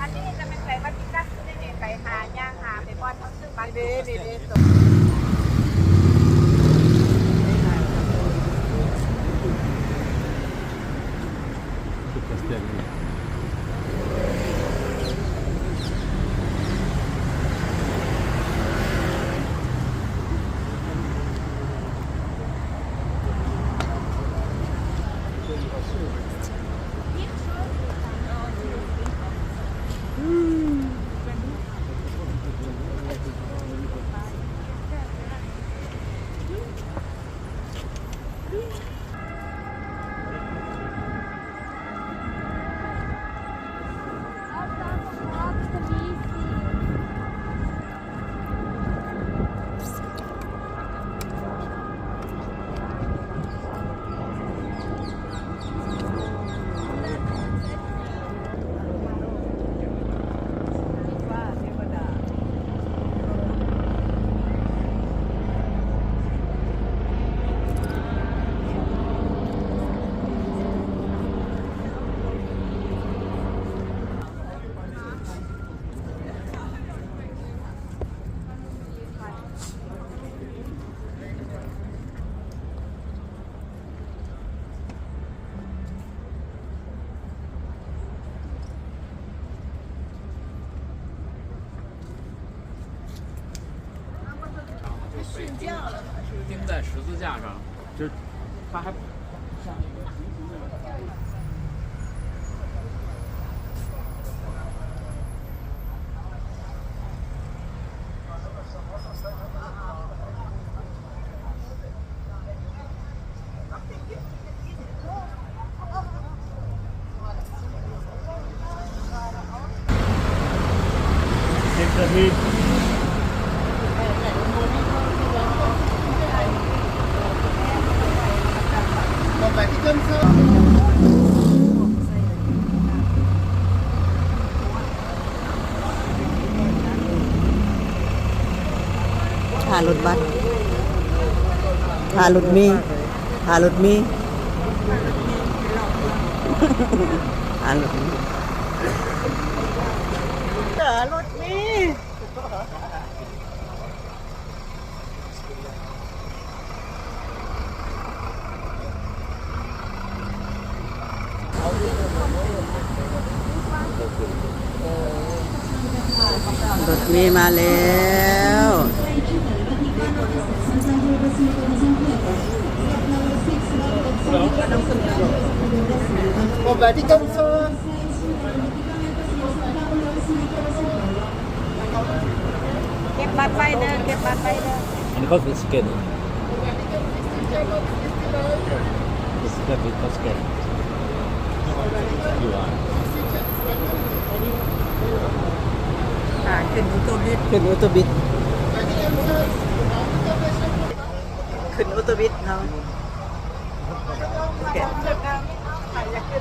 ອັນນີ້ຈະແມ່ນໄປວັດຕິກັດ ໄປຫາ ຍ່າງຫາໄປບ່ອນເຮົາຊື້ບັດ.ຖ້າລົດບັສ ຖ້າລົດເມ ຖ້າລົດເມ ຖ້າລົດເມ ຖ້າລົດເມ. ລົດເມມາແລ້ວ. ເກັບບັດໄວ້ເດີ ເກັບບັດໄວ້ເດີ. ອັນນີ້ເຂົາສະແກນ ສະແກນ ເຂົາສະແກນ ອ່າ ຂຶ້ນໂອໂຕບິດ ຂຶ້ນໂອໂຕບິດ ຂຶ້ນໂອໂຕບິດເນາະ.